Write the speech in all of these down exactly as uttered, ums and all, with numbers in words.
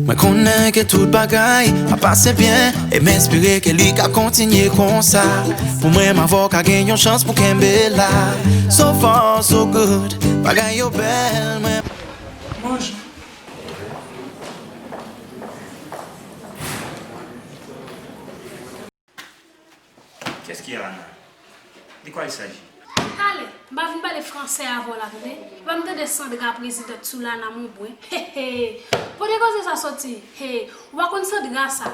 Mwen konnen ke tout bagay ap pase byen, e m espere ke li ka kontinye konsa. Pou mwen, m avè w ka gen yon chans pou kenbe la. So far, so good, bagay yo bèl, mwen. Bonjou. Qu'est-ce qu'il y a, Lana? De quoi il s'agit? Talè, m pa vin pale fransè avè w la, tande? E pa m tande Sandra prezidan sou Lana Monbwen. He, he. Kote koze sa soti? He, ou pa konn Sandra sa?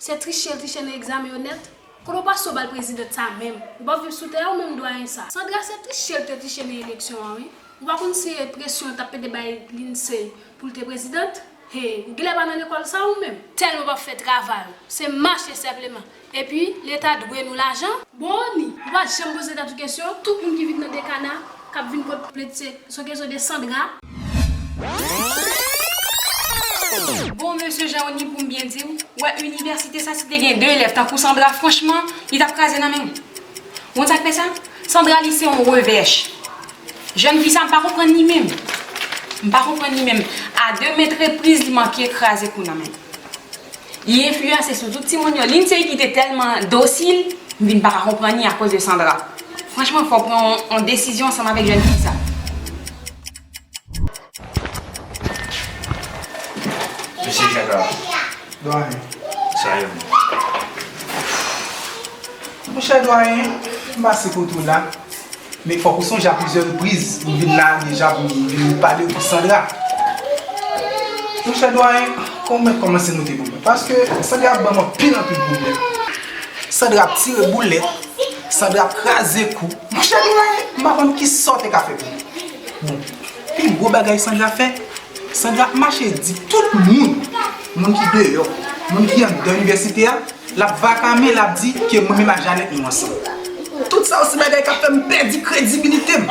Se triche l triche nan egzamen yo nèt. Kote w pase w ba l prezidan sa menm? Ou p ap viv sou tè a ou menm dwayen sa? Sandra se triche l te triche nan eleksyon an, wi. Ou pa konn se presyon yo t ap mete bay Lindsey pou l te prezidan? He, ou genlè pa nan lekòl sa ou menm? Tèlman w p ap fè travay ou. Se mache senpleman. Epi, Leta dwe nou lajan? Bon, Oni, ou pa janm poze tèt ou kesyon? Tout moun ki vin nan dekana, k ap vin pot plent se, se kesyon de Sandra? Bon, mesye Jean Oni, pou m byen di w, ou wè inivèsite sa, si te gen de elèv tankou Sandra, franchman, li t ap kraze nan men m. Ou konn sa k fè sa? Sandra, li se yon revèch. Jèn fi sa, m pa konprann li menm. M pa konprann li menm. A de mentrepriz, li manke kraze kou nan men m. Li enfliyanse sou tout timoun yo. Lindsey ki te tèlman dosil, m vin pa ka konprann li akoz de Sandra. Franchman, fò w pran yon, yon desizyon ansanm avèk jèn fi sa. Mesye Jaka. Dwayen. Sa yo. Monchè dwayen, m pase kote w la. Men fòk ou sonje a plizyè repriz, m vin la deja pou m vin pale pou Sandra. Monchè dwayen, kòman mwen kòmanse note pou mwen? Paske Sandra ap ban m anpil, anpil pwoblèm. Sandra ap tire boulèt, Sandra ap kraze kou. Monchè dwayen, m pa konn kisa w te ka fè pou mwen. Bon, pi gwo bagay Sandra fè, Sandra ap mache di tout moun, moun ki deyò, moun ki anndan inivèsite a, l ap vakame, l ap di ke mwen menm ak Janet nou ansanm. Tout sa yo se bagay k ap fè m pèdi kredibilite m.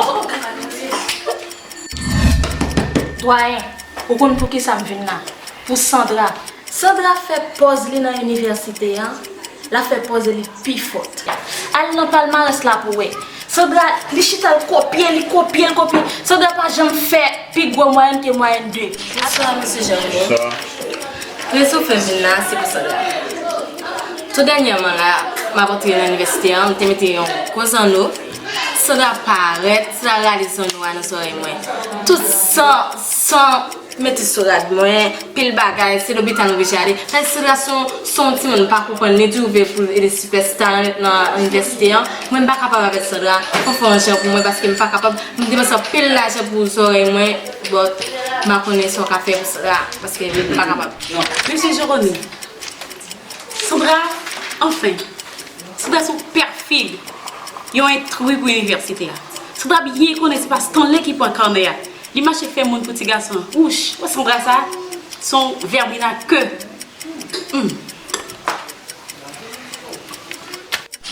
Dwayen, ou konn poukisa m vin la? Pou Sandra. Sandra fè pòz li nan inivèsite a, l ap fè pòz li pi fòt. Al nan palmarès la pou w wè. Sandra, li chita, l kopye, li kopye, l kopye. Sandra pa janm fè pi gwo mwayèn ke mwayèn de. Bonswa, mesye Jean Reno. Bonswa. Rezon fè m vin la, se pou Sandra. Tou dènyèman la, m ap antre nan inivèsite an, m te mete yon gwo zanno. Sandra parèt, Sandra rale zanno a nan zòrèy mwen. Tout san, san mete sou rad mwen, pil bagay, se lopital m oblije ale. Paske Sandra se yon, se yon timoun m pa konprann, li toujou vle pou l ede sipèsta nan inivèsite an. Mwen m pa kapab avèk Sandra. Fò fè yon jan pou mwen paske m pa kapab. M depanse anpil lajan pou zòrèy mwen, but m pa konnen sa w ka fè pou Sandra, paske m pa kapab. Non. Mesye Jeroni, Sandra, anfen, Sandra se yon pèfid, yon entri pou inivèsite a. Sandra byen konnen se pa Stanley ki pran kanè a. Li mache fè moun pou ti gason an. Wouch, wè Sandra sa, se yon vèb inake. Hmm.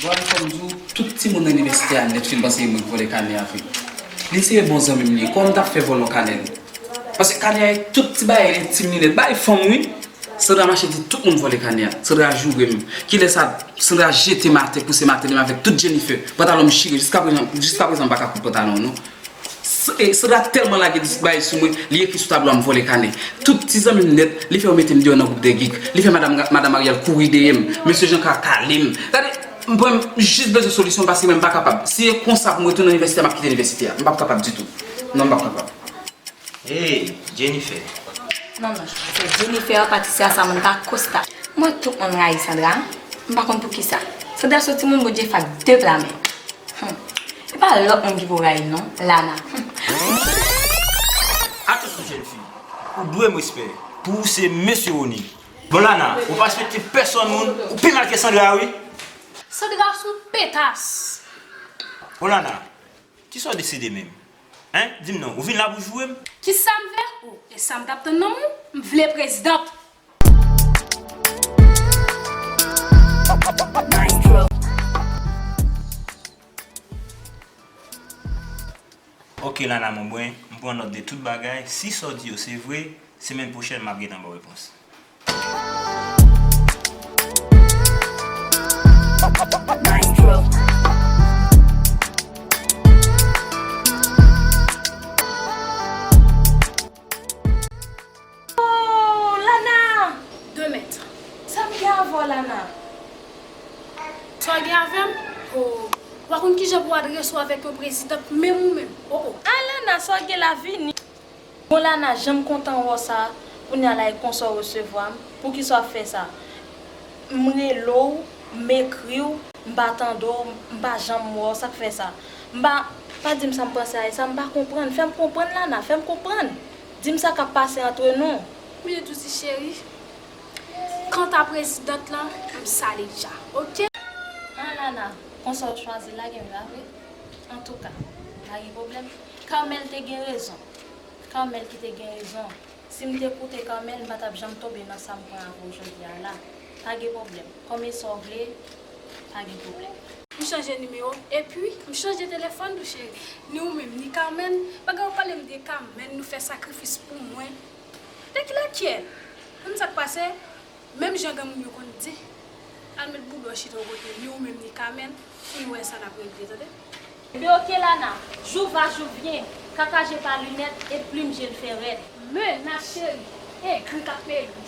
Bon, fò m di w, tout timoun nan inivèsite a nèt fin panse e mwen k vòlè kanè a vre. Li se bon zanmi m li ye, kòman m t ap fè vòlè yon kanè li? Paske kanè a tout ti bagay entim li nèt. Bay fanm wi. Sandra mache di tout moun vòlè kanè a. Sandra joure m. Kilè sa, Sandra jete m atè, pouse m atè, li menm avèk tout Jennifer. Pantalon m chire, jiskaprezan, jiskaprezan m pa ka koud pantalon non. S-, e, Sandra tèlman lage dis bagay sou mwen, li ekri sou tablo a m vòlè kanè. Tout ti zanmi m nèt, li fè yo mete m deyò nan gwoup dè gig. Li fè madanm, madanm Ariel kouri dèyè m. Mesye Jean ka kale m. Gade, m pran, m jis bezwen solisyon paske mwen m pa kapab. Si e konsa pou m retounen inivèsite a, m ap kite inivèsite a. M p ap kapab ditou. Non, m p ap kapab. Hey, Jennifer. Non, non, se Jennifer, Patricia, sa moun pa Costa. Mwen, tout moun rayi Sandra. M pa konn poukisa. Sandra se yon timoun Bondye fè ak de pla men. Hmm. E pa lòt moun ki pou rayi l non, Lana. Hmm. Atansyon, jèn fi. Ou dwe m respè. Pou ou se mesye Rony. Bon, Lana, ou pa respekte pèsonn moun, ou pi mal ke Sandra, wi. Sandra se yon petas. Bon, Lana, kisa w deside menm? Hein? Di m non, ou vin la pou joure m? Kisa m fè? Oh, e sa m t ap tann nan men w? M vle prezidan. Ok, Lana Monbwen, m pran nòt de tout bagay. Si sa w di yo se vre, semèn pwochèn m ap gentan ba w repons. Oh, Lana! Lana, sa w gen avè m? Oh, w pa konn kijan pou w adrese w avèk yon prezidan, menm ou menm. Oh, oh. Alana, sa w gen la vini? Bon, Lana, jan m kontan wè w sa, kounye a la e konsa w resevwa m. Poukisa w ap fè sa? M rele w, m ekri w, m pa tande w, m pa janm wè w, sa k fè sa? M pa, pa di m sa m panse a e sa, m pa konprann. Fè m konprann, Lana, fè m konprann. Di m sa k ap pase antre nou. Oubyen tou di cheri. Kanta prezidant lan, m sale dja, oke? An, Lana, konsa w chwazi lage m la vre? Antouka, pa gen pwoblèm. Carmel te gen rezon. Carmel ki te gen rezon. Si m te koute Carmel, m pa t ap janm tonbe nan sa m pran avè w jodi a la. Pa gen pwoblèm. Kòm e sa w vle, pa gen pwoblèm. M chanje nimewo, epi m chanje telefòn tou, cheri. Ni ou menm, ni Carmel, bagay ou pale m de Carmel, nou fè sakrifis pou mwen. De kilè kyè? Konn sa k pase? Menm jan granmoun yo konn di, al met boudò chita yon kote, ni ou menm, ni Carmel, pou nou wè sa n ap regle, tande? Ebyen, oke, Lana, jour va, jour vient, kaka je pa linèt e plim je l fè rèd. Men, na cheri, egri k ap egri.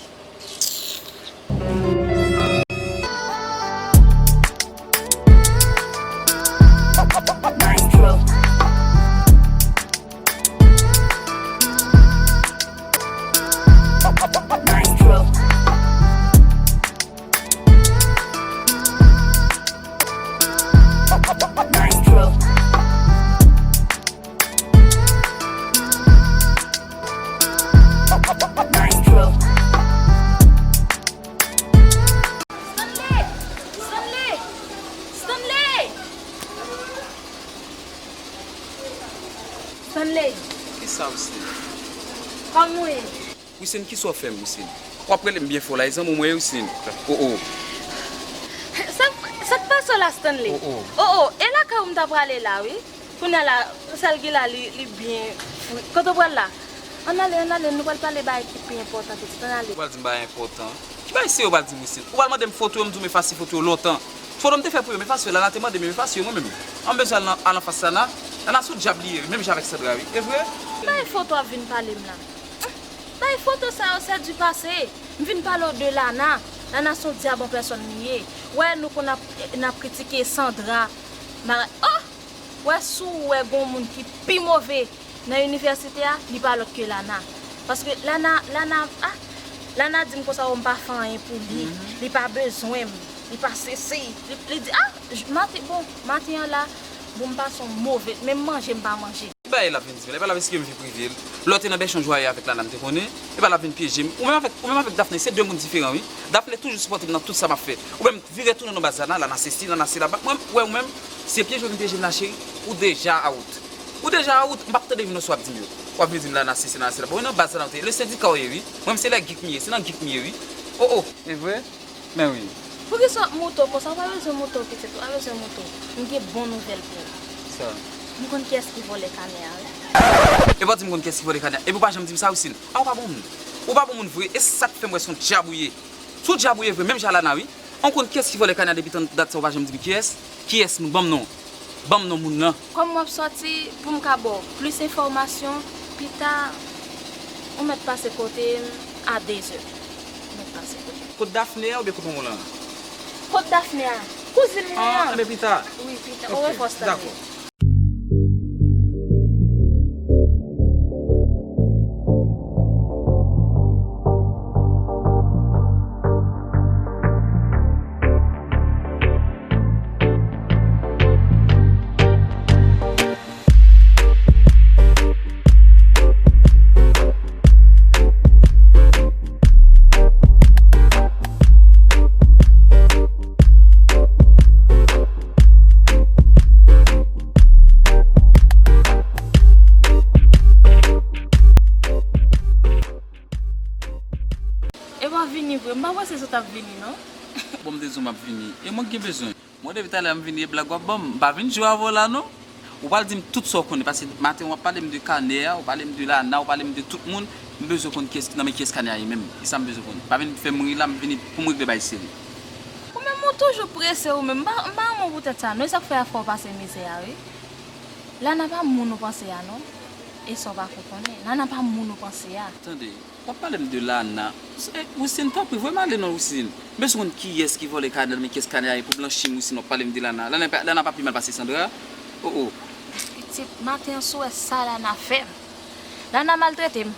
Stanley! Stanley! Stanley! Stanley! Kisa, Wisine? Kòman w ye? Wisine, kisa w fè m, Wisine? W ap rele m byen fò la, e zanmi w mwen ye, Wisine. Oh, oh. Sa, sa k pase w la, Stanley? Oh, oh. Oh, oh, e lakay ou m ta prale la, wi. Kounye a la, sèl ki la, li, li byen fri. Kote w pral la? Ann ale, ann ale, nou pral pale bagay ki pi enpòtan, pitit, ann ale. Ou pral di m bagay enpòtan? Ki bagay serye ou pral di m, Wisine? Ou pral mande m foto yo, m di w m efase foto yo lontan. Foto m te fè pou yo, m efase yo, Lana te mande m, m efase yo mwen menm. An bezwen al nan, al anfas Lana. Lana se yon dyab li ye, wi, menm jan avèk Sandra, wi. E vre? Bay foto ap vin pale m la. Bay foto sa yo, c'est du passé. M vin pale w de Lana. Lana se yon dyab an pèsòn li ye. Wè, nou konn ap, n ap kritike Sandra. Mara-, oh! Wè, si w wè gon moun ki pi move nan inivèsite a, li pa lòt ke Lana. Paske Lana, Lana, ah, Lana di m konsa, oh, m pa fè anyen pou li. Li pa bezwen m. Li pa sesi. Li, li di, ah, j-, maten, bon, maten an la, bon, m pase yon move, menm manje m pa manje. Ki bagay l ap vin di m la? E pa l ap esplike m vi prive l. Lè w te nan bèchon jwaye avèk Lana, m te konnen. E pa l ap vin pyeje m. Ou menm avèk, ou menm avèk Daphné, se de moun diferan, wi. Daphné toujou sipòte m nan tout sa m ap fè. Ou menm vire tounen nan baz Lana, Lana sesi, Lana sela. Mwen, ou wè ou menm, se pyeje w vin pyeje m la, cheri. Ou deja out. Ou deja out. M p ap tande vin nan sou ap di m yo. W ap vin di m Lana sesi, Lana sela. Bon, e nan baz Lana ou te ye. Le sendika w ye, wi. Mwen menm se lè gik m ye. Se nan gik m ye, wi. Oh, oh. E vre? Men wi. Poukisa w ap moute w konsa? Ou pa bezwen moute w, pitit, ou pa bezwen moute w. M gen bon nouvèl pou ou. Sa? M konn kiyès ki vòlè kanè a, wi. E pa di m konn kiyès ki vòlè kanè a. Epi ou pa janm di m sa, Wisine. A, ou pa bon moun. Ou pa bon moun vre. E sa k fè m wè se yon dyab ou ye. Se yon dyab ou ye vre, menm jan a Lana, wi. Ou konn kiyès ki vòlè kanè a depi tan dat sa, ou pa janm di m kiyès? Kiyès moun? Ban m non. Ban m non moun nan. Kòm m ap sòti, pou m ka ba w plis enfòmasyon, pita, ou mèt pase kote m a dezè. Ou mèt pase kote m. Kot Daphné a oubyen kot manman w lan? Kot Daphné a? Kouzin mwen an. Ah, enben pita. Wi, pita. Ok, orevwa, Stanley. Dakò. E w ap vini vre? M pa panse se w t ap vini, non. Bon, m te di w m ap vini. E mwen k gen bezwen. Mwen depi talè m vini, e blag w ap ban m. M pa vin jwe avè w la, non. Ou pral di m tout sa w konnen, paske maten w ap pale m de kanè a, ou pale m de Lana, ou pale m de tout moun. M bezwen konn kiyès, nan men kiyès kanè a ye menm. E sa m bezwen konnen. Pa vin fè m ri la, m vini pou m regle bagay serye. Ou menm ou toujou prese ou menm. M pa, m pa renmen w poutèt sa, non. E sa k fè a fè w pase mizè a, wi. Lana pa moun ou panse a, non. E sa w pa ko konnen. Lana pa moun ou panse a. Tande. W ap pale m de Lana. Eh, Roussine, tanpri, voye m ale non, Roussine. M bezwen konn kiyès ki vòlè kanè a, men kiyès kanè a ye pou blanchi m, Roussine, w ap pale m de Lana. Lana pa, Lana pa pi mal pase Sandra? Oh, oh. Pitit, maten an si w wè sa Lana fè m. Lana maltrete m.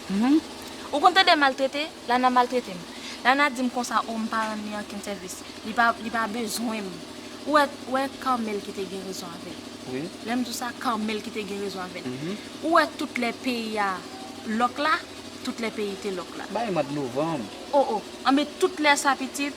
Ou konn tande maltrete? Lana maltrete m. Lana di m konsa, o, m pa rann li ankenn sèvis. Li pa, li pa bezwen m. Ou wè, ou wè Carmel ki te gen rezon avè l. Wi. Lè m di w sa, Carmel ki te gen rezon avè l. Ou wè tout lè peyi a lòk la, tout lè peyi te lòk la. Bay mwa de novanm. Oh, oh. Anben tout lè sa, pitit,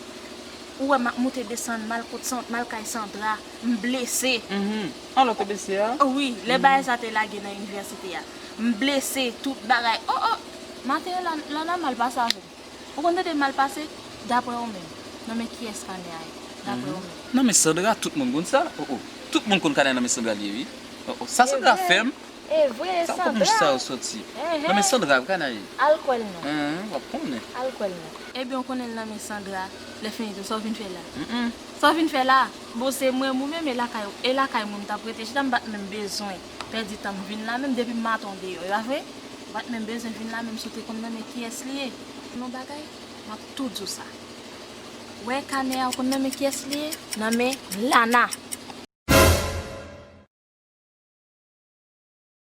ou wè m ap moute desann, m al kot San-, m al kay Sandra, m blese. An lòt te blese a? Wi, lè bagay sa te lage nan inivèsite a. M blese, tout bagay. Oh, oh. Maten an, Lana mal pase avè m. Ou konn tande mal pase? Daprè ou menm, nan men kiyès kanè a ye? Daprè ou menm. Nan men Sandra, tout moun konn sa. Oh, oh. Tout moun konn kanè nan men Sandra li ye, wi. Oh, oh. Sa Sandra fè m. E vre, e Sa kòk mouch sa yo soti. Nan men Sandra, kanè a ye. Al kwè l non. Hen, w ap konnen. Al kwè l non. Ebyen, ou konnen l nan men Sandra. Lè fini tou, sa w vin fè la? Sa w vin fè la? Bon, se mwen, ou menm, e lakay, e lakay moun t ap rete. Chita m pa t menm bezwen pèdi tan m vin la, menm depi maten w deyò, e pa vre? Ou pa t menm bezwen vin la, menm si w te konn nan men kiyès li ye. Yon bagay, m ap tou di w sa. Wè kanè a, ou konn nan men kiyès li ye? Nan men Lana.